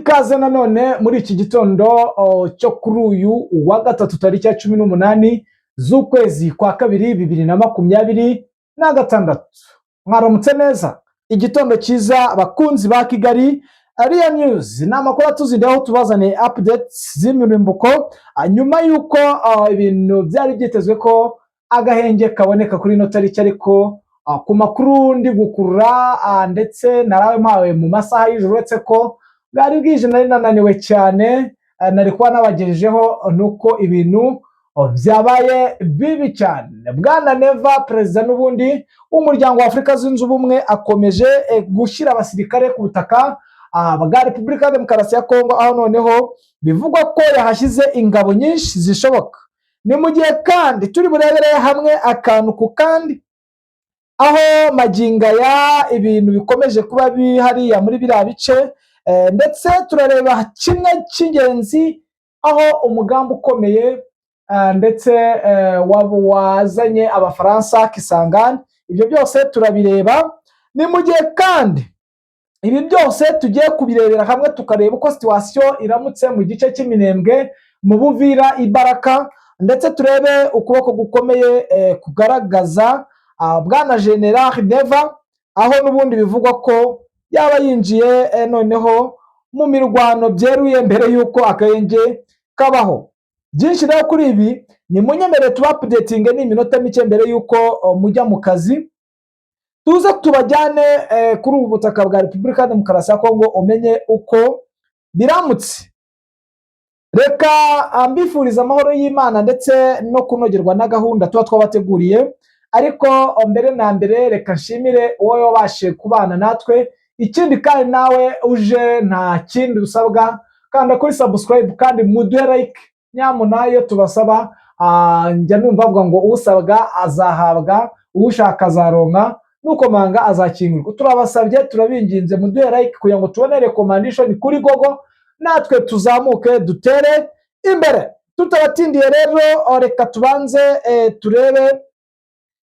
Ikaze nanone muri iki gitondo cyo kuri uyu wa gatatu, tariki ya 18 z'ukwezi kwa kabiri 2026. Mwaramutse neza, igitondo cyiza abakunzi ba Kigali Ariya News. Ni amakuru atuzindaho, tubazaniye updates z'imirimbuko nyuma y'uko ibintu byari byitezwe ko agahenge kaboneka kuri ino tariki, ariko ku makuru ndi gukurura ndetse narawe mpawe mu masaha y'ijoro, uretse ko bwari bwije nari nananiwe cyane, nari kuba nabagejejeho nuko ibintu byabaye bibi cyane. Bwana Neva, perezida n'ubundi w'Umuryango wa Afurika Zunze Ubumwe, akomeje gushyira abasirikare ku butaka bwa Repubulika ya Demokarasi ya Kongo, aho noneho bivugwa ko yahashyize ingabo nyinshi zishoboka. Ni mu gihe kandi turi burebere hamwe akantu ku kandi aho magingo aya ibintu bikomeje kuba hariya muri biriya bice, ndetse turareba kimwe cy'ingenzi aho umugambi ukomeye ndetse wazanye Abafaransa Kisangani. Ibyo byose turabireba. Ni mu gihe kandi ibi byose tugiye kubirebera hamwe, tukareba uko situation iramutse mu gice cy'Iminembwe, mu Buvira, Ibaraka, ndetse turebe ukuboko gukomeye kugaragaza bwana General Neva, aho n'ubundi bivugwa ko yaba yinjiye noneho mu mirwano byeruye mbere y'uko akayenge kabaho. Byinshi rero kuri ibi ni munyemerere tuba updatinge, ni iminota mike mbere y'uko mujya mu kazi, tuze tubajyane kuri ubu butaka bwa Repubulika ya Demokarasi ya Kongo, umenye uko biramutse. Reka mbifuriza amahoro y'Imana ndetse no kunogerwa na gahunda tuba twabateguriye, ariko mbere na mbere reka nshimire wowe wabashije kubana natwe. Ikindi kandi, nawe uje nta kindi usabwa, kanda kuri subscribe kandi muduhe like nyamuna. Iyo tubasaba, njya numva bavuga ngo usabwa azahabwa, ushaka azaronka, nukomanga azakingurwa. Turabasabye, turabinginze, muduhe like kugira ngo tubone recommendation kuri Google, natwe tuzamuke dutere imbere. Tutabatindiye rero, reka tubanze turebe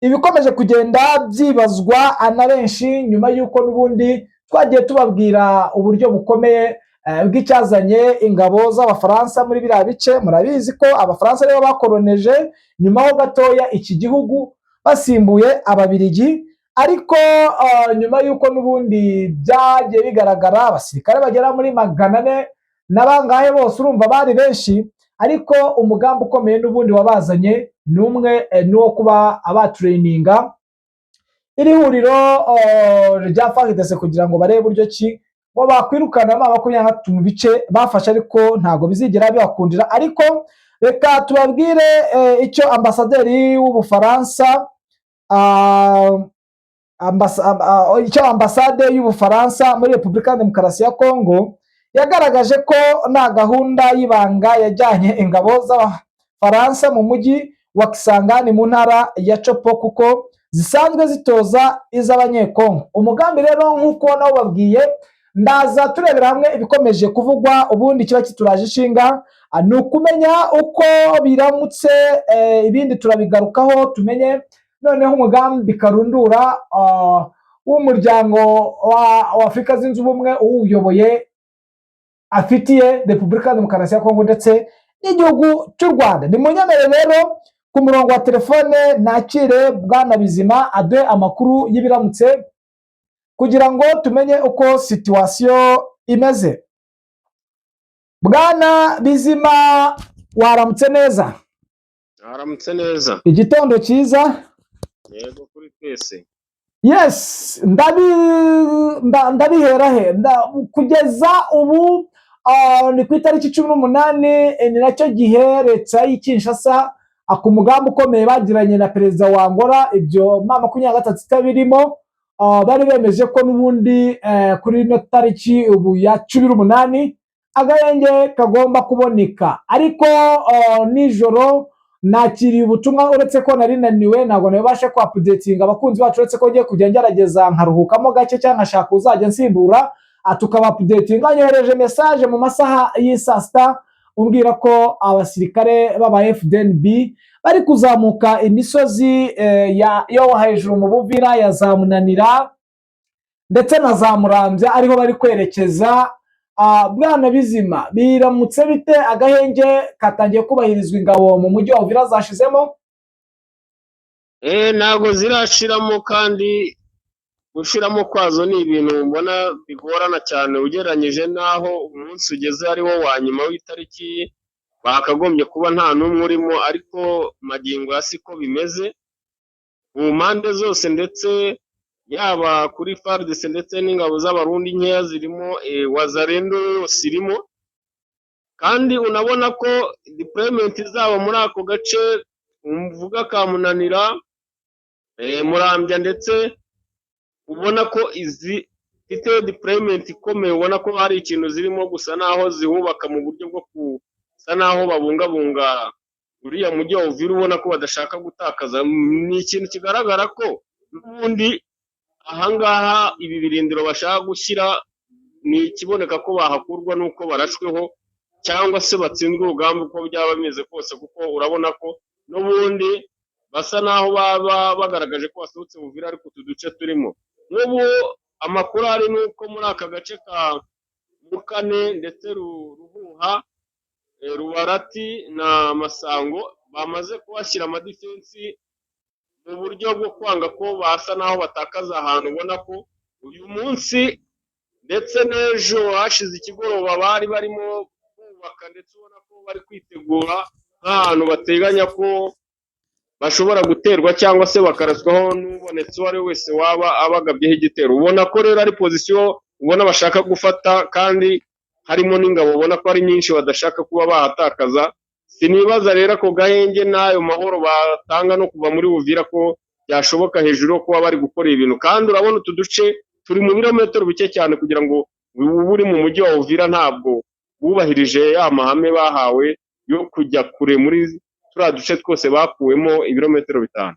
ibikomeje kugenda byibazwa na benshi nyuma y'uko n'ubundi twagiye tubabwira uburyo bukomeye bw'icyazanye ingabo z'Abafaransa muri biriya bice. Murabizi ko Abafaransa aribo bakoroneje nyuma ho gatoya iki gihugu, basimbuye Ababirigi, ariko nyuma y'uko n'ubundi byagiye bigaragara abasirikare bagera muri 400 na bangahe bose, urumva bari benshi, ariko umugambi ukomeye n'ubundi wabazanye ni umwe, ni uwo kuba abatraininga iri huriro rya FARDC kugira ngo barebe uburyo ki ngo bakwirukana M23 mu bice bafashe, ariko ntabwo bizigera bibakundira. Ariko reka tubabwire icyo ambasaderi w'Ubufaransa, icyo ambasade y'Ubufaransa muri Repubulika ya Demokarasi ya Kongo yagaragaje, ko nta gahunda y'ibanga yajyanye ingabo z'Abafaransa mu mujyi wa Kisangani mu ntara ya Tshopo, kuko zisanzwe zitoza iz'Abanyekongo. Umugambi rero, nk'uko nabo babwiye, ndaza turebera hamwe ibikomeje kuvugwa. Ubundi kiba kituraje ishinga ni ukumenya uko biramutse, ibindi turabigarukaho, tumenye noneho umugambi karundura w'Umuryango wa Afurika Zunze Ubumwe uwuyoboye afitiye Repubulika ya Demokarasi ya Kongo ndetse n'igihugu cy'u Rwanda. Ni munyemere rero ku murongo wa telefone nakire bwana Bizima, aduhe amakuru y'ibiramutse kugira ngo tumenye uko situation imeze. Bwana Bizima, waramutse neza? Aramutse neza. Igitondo cyiza. Yego, kuri twese. Yes, ndabihera he? Kugeza ubu ni ku itariki 18, ni nacyo gihe leta y'i Kinshasa ku mugambi ukomeye bagiranye na perezida wa Angola, ibyo M23 itabirimo, bari bemeje ko n'ubundi kuri ino tariki ubu ya 18 agahenge kagomba kuboneka. Ariko nijoro nakiriye ubutumwa, uretse ko nari naniwe ntabwo nabashe ku updatinga abakunzi bacu, uretse ko ngiye kujya ngerageza nkaruhukamo gake cyangwa nkashaka uzajya nsimbura tukaba updatinga. Nyohereje message mu masaha y'i saa sita umbwira ko abasirikare b'aba FDNB bari kuzamuka imisozi yo hejuru mu Buvira ya za Munanira ndetse na za Murambya, ariho bari kwerekeza. Bwana Bizima, biramutse bite? Agahenge katangiye kubahirizwa, ingabo mu mujyi wa Uvira zashizemo? Ntabwo zirashiramo, kandi gushiramo kwazo ni ibintu mbona bigorana cyane ugereranyije n'aho umunsi ugeze, ari wo wa nyuma w'itariki bakagombye kuba nta n'umwe urimo, ariko magingo ya siko bimeze ku mpande zose, ndetse yaba kuri FARDC ndetse n'ingabo z'Abarundi nkeya zirimo, Wazalendo yose irimo. Kandi unabona ko deployment zabo muri ako gace mvuga ka Munanira, Murambya, ndetse ubona ko izi ifite deployment ikomeye, ubona ko hari ikintu zirimo gusa naho zihubaka mu buryo bwo gusa naho babungabunga uriya mujyi wa Uvira, ubona ko badashaka gutakaza. Ni ikintu kigaragara ko n'ubundi ahangaha ibi birindiro bashaka gushyira, ni ikiboneka ko bahakurwa n'uko barashweho cyangwa se batsinzwe urugamba, uko byaba bimeze kose, kuko urabona ko n'ubundi basa naho baba bagaragaje ko basohotse Uvira, ariko utu duce turimo nk'ubu amakuru ahari ni uko muri aka gace ka Mukane ndetse Ruhuha, Rubarati na Masango bamaze kuhashyira amadefense mu buryo bwo kwanga ko basa naho batakaza ahantu. Ubona ko uyu munsi ndetse n'ejo hashize ikigoroba bari barimo kubaka, ndetse ubona ko bari kwitegura nk'ahantu bateganya ko bashobora guterwa cyangwa se bakaraswaho n'ubonetse uwo ari we wese waba abagabyeho igitero. Ubona ko rero ari position ubona bashaka gufata, kandi harimo n'ingabo ubona ko ari nyinshi badashaka kuba bahatakaza. Sinibaza rero ako gahenge n'ayo mahoro batanga no kuva muri Uvira ko byashoboka hejuru yo kuba bari gukora ibintu. Kandi urabona utu duce turi mu birometero bike cyane kugira ngo ube uri mu mujyi wa Uvira. Ntabwo bubahirije ya mahame bahawe yo kujya kure muri turiya duce twose bakuwemo ibirometero 5.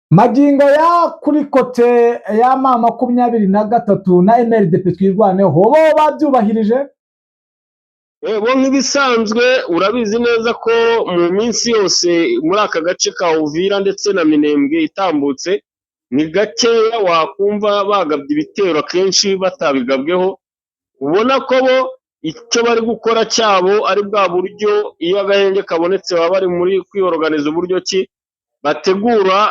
Magingo ya kuri côté ya M23 na MRDP Twirwaneho, bo babyubahirije? Bo nk'ibisanzwe urabizi neza ko mu minsi yose muri aka gace ka Uvira ndetse na Minembwe itambutse, ni gakeya wakumva bagabye ibitero, akenshi batabigabweho. Ubona ko bo icyo bari gukora cyabo ari bwa buryo iyo agahenge kabonetse baba bari muri kwiyoroganiza, uburyo ki bategura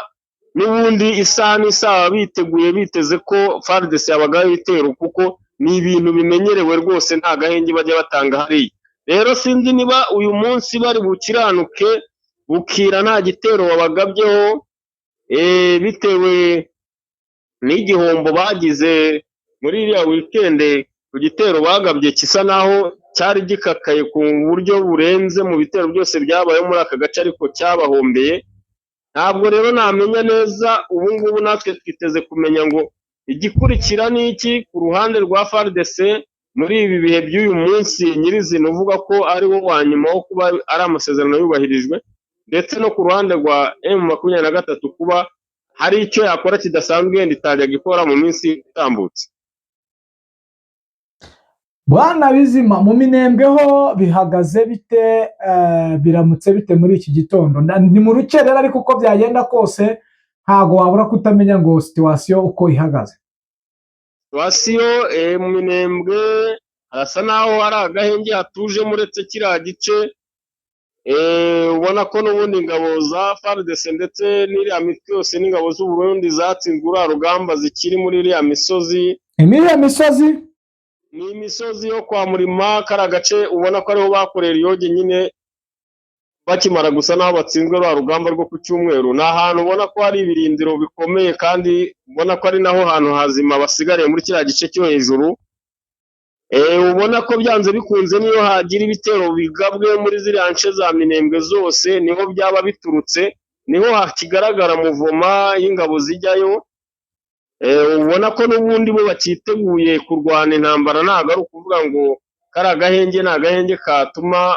n'ubundi isaha n'isaha biteguye, biteze ko FARDC yabagaho ibitero, kuko ni ibintu bimenyerewe rwose, nta gahenge bajya batanga hariya. Rero sinzi niba uyu munsi bari bukiranuke bukira nta gitero babagabyeho, bitewe n'igihombo bagize muri iriya weekend ku gitero bagabye gisa naho cyari gikakaye ku buryo burenze mu bitero byose byabayeho muri aka gace, ariko cyabahombeye. Ntabwo rero namenya neza ubu ngubu, natwe twiteze kumenya ngo igikurikira ni iki ku ruhande rwa FARDC muri ibi bihe by'uyu munsi nyirizina uvuga ko ari wo wa nyuma wo kuba ari amasezerano yubahirijwe, ndetse no ku ruhande rwa M23 kuba hari icyo yakora kidasanzwe wenda itajyaga ikora mu minsi itambutse. Bwana Bizima, mu Minembwe ho bihagaze bite? Biramutse bite muri iki gitondo? Ni mu rukerera, ariko uko byagenda kose ntago wabura kutamenya ngo situation uko ihagaze. Situation mu Minembwe harasa naho hari agahenge, hatujemo, uretse kiriya gice ubona ko n'ubundi ingabo za FARDC ndetse n'iriya mitwe yose n'ingabo z'u Burundi zatsinzwe uriya rugamba zikiri muri iriya misozi. Iriya misozi? Ni imisozi yo kwa Murima, kariya gace ubona ko ariho bakorera iyoge nyine bakimara gusa naho batsinzwe ruriya rugamba rwo ku cyumweru. Ni ahantu ubona ko hari ibirindiro bikomeye, kandi ubona ko ari naho hantu hazima basigariye muri kiriya gice cyo hejuru. Ubona ko byanze bikunze niyo hagira ibitero bigabwe muri ziriya nce za Minembwe zose, niho byaba biturutse, niho hakigaragara mouvement y'ingabo zijyayo. Ubona ko n'ubundi bo bakiteguye kurwana intambara. Ntabwo ari ukuvuga ngo kariya gahenge ni agahenge katuma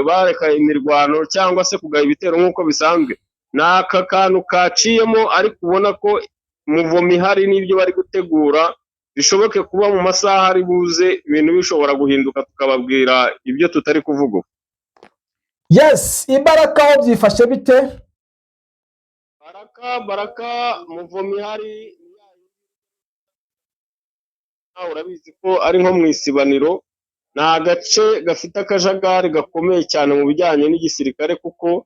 bareka imirwano cyangwa se kugaba ibitero nk'uko bisanzwe. Ni aka kantu kaciyemo, ariko ubona ko mouvement ihari n'ibyo bari gutegura bishoboke kuba mu masaha ari buze ibintu bishobora guhinduka, tukababwira ibyo tutari kuvuga ubu. Yes, imbaraga aho byifashe bite? Baraka, mouvement ihari, urabizi ko ari nko mu isibaniro. Ni agace gafite akajagari gakomeye cyane mu bijyanye n'igisirikare, kuko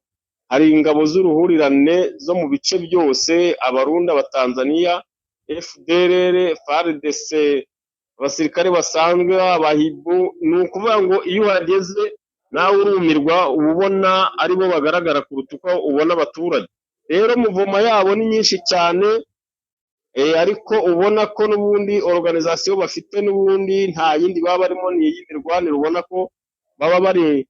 hari ingabo z'uruhurirane zo mu bice byose: Abarundi, Abatanzaniya, FDLR, FARDC, abasirikare basanzwe, abahibu. Ni ukuvuga ngo iyo uhageze nawe urumirwa, uba ubona aribo bagaragara kuruta uko ubona abaturage. Rero mouvement yabo ni nyinshi cyane, ariko ubona ko n'ubundi organisation bafite n'ubundi nta yindi baba barimo, ni iy'imirwanire. Ubona ko baba bari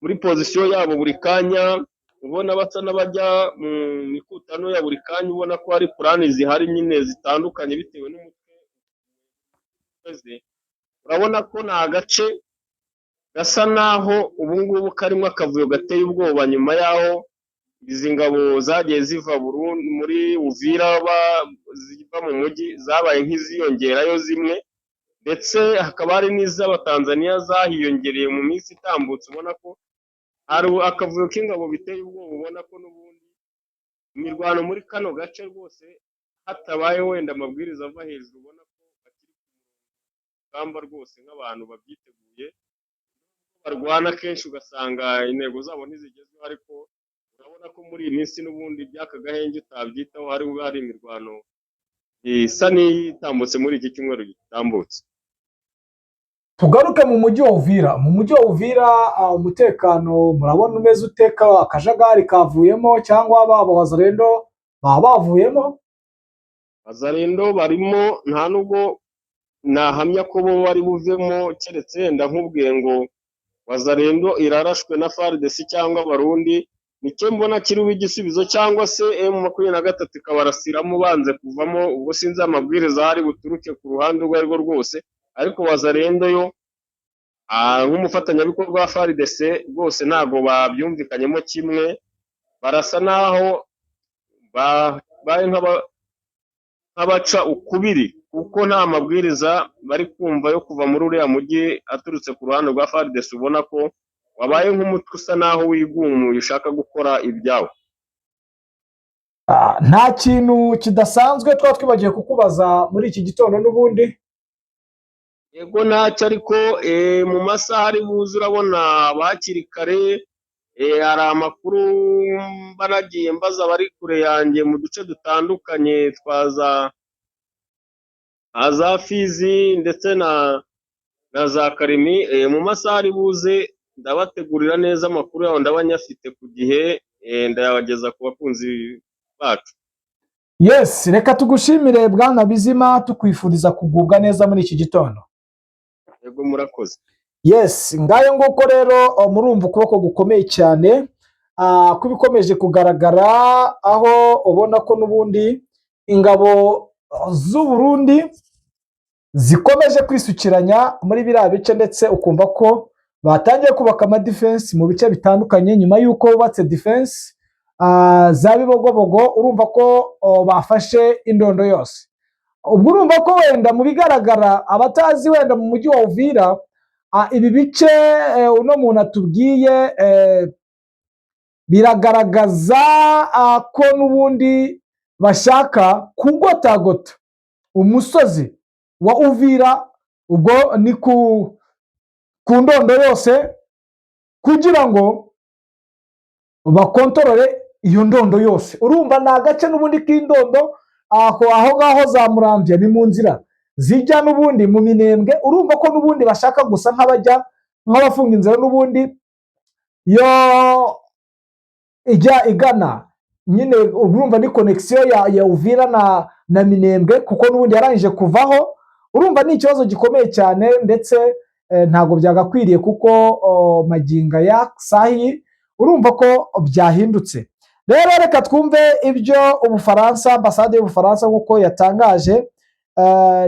muri position yabo buri kanya, ubona basa n'abajya mu mikutano ya buri kanya, ubona ko hari plan zihari nyine zitandukanye bitewe n'umutwe umeze. Urabona ko ni agace gasa naho ubu ngubu karimo akavuyo gateye ubwoba, nyuma y'aho izi ngabo zagiye ziva Burundi muri Uvira, ziva mu mujyi, zabaye nk'iziyongerayo zimwe, ndetse hakaba hari n'iz'Abatanzaniya zahiyongereye mu minsi itambutse. Ubona ko hari akavuyo k'ingabo biteye ubwoba, ubona ko n'ubundi imirwano muri kano gace rwose, hatabaye wenda amabwiriza ava hejuru, ubona ko bakiri ku rugamba rwose nk'abantu babyiteguye, barwana kenshi ugasanga intego zabo ntizigezweho. Ariko urabona ko muri iyi minsi n'ubundi by'aka gahenge utabyitaho, hari hari imirwano isa n'itambutse muri iki cyumweru gitambutse. Tugaruke mu mujyi wa Uvira. Mu mujyi wa Uvira, umutekano murabona umeze uteka? Akajagari kavuyemo cyangwa baba Wazalendo baba bavuyemo? Wazalendo barimo, nta nubwo nahamya ko bo bari buvemo, keretse yenda nkubwiye ngo Wazalendo irarashwe na FARDC cyangwa Abarundi, nicyo mbona kiriho igisubizo, cyangwa se M23 ikabarasiramo banze kuvamo. Ubwo sinzi amabwiriza ahari buturuke ku ruhande urwo arirwo rwose, ariko Wazalendo yo nk'umufatanyabikorwa wa FARDC rwose ntabwo babyumvikanyemo kimwe, barasa naho babaye nk'abaca ukubiri, kuko nta mabwiriza bari kumva yo kuva muri uriya mujyi aturutse ku ruhande rwa FARDC. Ubona ko wabaye nk'umutwe usa naho wigumuye, ushaka gukora ibyawo. Nta kintu kidasanzwe twaba twibagiwe kukubaza muri iki gitondo n'ubundi? Yego, ntacyo, ariko mu masaha ari buze urabona hakiri kare, hari amakuru mba nagiye mbaza abari kure yanjye mu duce dutandukanye twa za Fizi ndetse na za Karemi. Mu masaha ari buze ndabategurira neza amakuru yaho, ndaba nyafite ku gihe, ndayabageza ku bakunzi bacu. Yes, reka tugushimire bwana Bizima, tukwifuriza kugubwa neza muri iki gitondo. Yego, murakoze. Yes, ngayo nguko rero. Murumva ukuboko gukomeye cyane ko bikomeje kugaragara, aho ubona ko n'ubundi ingabo z'u Burundi zikomeje kwisukiranya muri biriya bice, ndetse ukumva ko batangiye kubaka amadefense mu bice bitandukanye nyuma y'uko bubatse defense za Bibogobogo. Urumva ko bafashe indondo yose. Ubwo urumva ko wenda mu bigaragara, abatazi wenda mu mujyi wa Uvira, ibi bice uno muntu atubwiye biragaragaza ko n'ubundi bashaka kugotagota umusozi wa Uvira, ubwo ni ku ndondo yose, kugira ngo bakontorore iyo ndondo yose. Urumva ni agace n'ubundi k'indondo aho ngaho za Muramvya, ni mu nzira zijya n'ubundi mu Minembwe. Urumva ko n'ubundi bashaka gusa nk'abajya nk'abafunga inzira n'ubundi yo ijya igana nyine. Urumva ni connexion ya Uvira na Minembwe, kuko n'ubundi yarangije kuvaho. Urumva ni ikibazo gikomeye cyane, ndetse ntabwo byagakwiriye, kuko maginga ya sahi urumva ko byahindutse. Rero reka twumve ibyo Ubufaransa, ambasade y'Ubufaransa nk'uko yatangaje,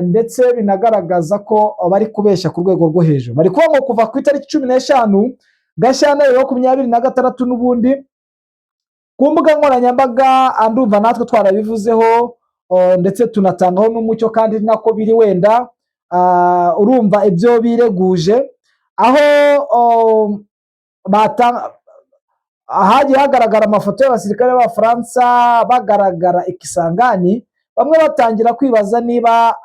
ndetse binagaragaza ko bari kubeshya ku rwego rwo hejuru. Bari kuvuga ngo kuva ku itariki 15 Gashyantare 2026, n'ubundi ku mbuga nkoranyambaga, ndumva natwe twarabivuzeho, ndetse tunatangaho n'umucyo, kandi nako biri wenda. Urumva ibyo bireguje, aho hagiye hagaragara amafoto y'abasirikare b'Abafaransa bagaragara i Kisangani, bamwe batangira kwibaza niba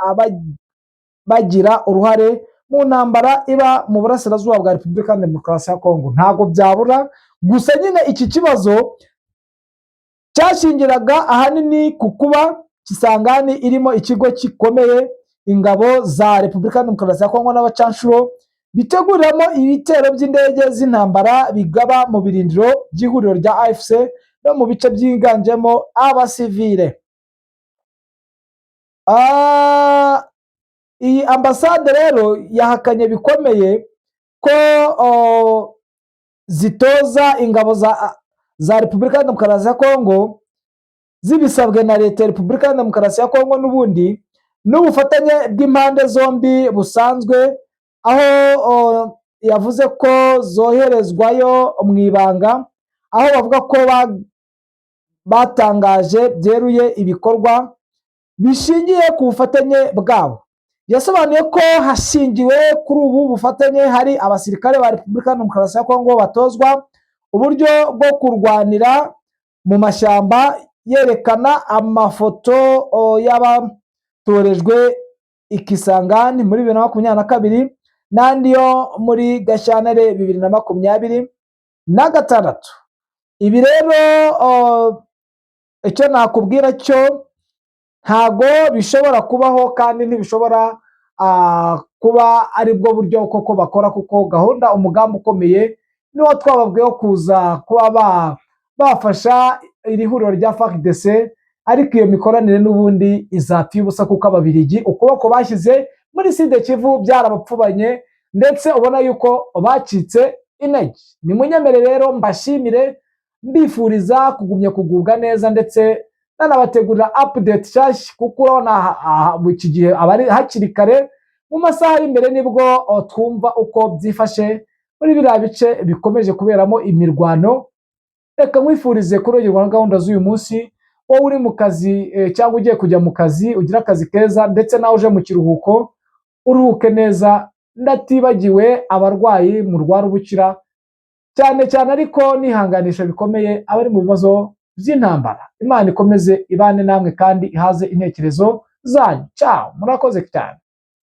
bagira uruhare. Mu ntambara iba mu burasirazuba bwa Repubulika ya Demokarasi ya Kongo ntabwo byabura. Gusa nyine iki kibazo cyashingiraga ahanini ku kuba Kisangani irimo ikigo gikomeye ingabo za Repubulika ya Demokarasi ya Kongo n'abacanshuro biteguriramo ibitero by'indege z'intambara bigaba mu birindiro by'ihuriro rya AFC no mu bice byiganjemo abasivile. Iyi ambasade rero yahakanye bikomeye ko zitoza ingabo za Repubulika ya Demokarasi ya Kongo zibisabwe na leta ya Repubulika ya Demokarasi ya Kongo n'ubundi n'ubufatanye bw'impande zombi busanzwe, aho yavuze ko zoherezwayo mu ibanga, aho bavuga ko batangaje byeruye ibikorwa bishingiye ku bufatanye bwabo. Yasobanuye ko hashingiwe kuri ubu bufatanye hari abasirikare ba Repubulika ya Demokarasi ya Kongo batozwa uburyo bwo kurwanira mu mashyamba, yerekana amafoto y'abatorejwe i Kisangani muri 2022 n'andi yo muri Gashyantare 2026. Ibi rero icyo nakubwira cyo, ntago bishobora kubaho kandi ntibishobora kuba ari bwo buryo koko bakora, kuko gahunda, umugambi ukomeye niwo twababwiye wo kuza kuba bafasha iri huriro rya FARDC, ariko iyo mikoranire n'ubundi izapfa ubusa, kuko Ababiligi ukuboko bashyize muri Sud Kivu byarabapfubanye, ndetse ubona yuko bacitse intege. Nimunyemere rero mbashimire, mbifuriza kugumya kugubwa neza, ndetse nanabategurira update nshyashya, kuko urabona aha mu iki gihe aba ari hakiri kare. Mu masaha y'imbere nibwo twumva uko byifashe muri biriya bice bikomeje kuberamo imirwano. Reka nkwifurize kunogerwa na gahunda z'uyu munsi. Wowe uri mu kazi cyangwa ugiye kujya mu kazi, ugira akazi keza, ndetse nawe uje mu kiruhuko uruhuke neza. Ndatibagiwe abarwayi, murwara ubukira cyane cyane, ariko nihanganisha bikomeye abari mu bibazo by'intambara. Imana ikomeze ibane namwe kandi ihaze intekerezo zanyu. Ciao, murakoze cyane.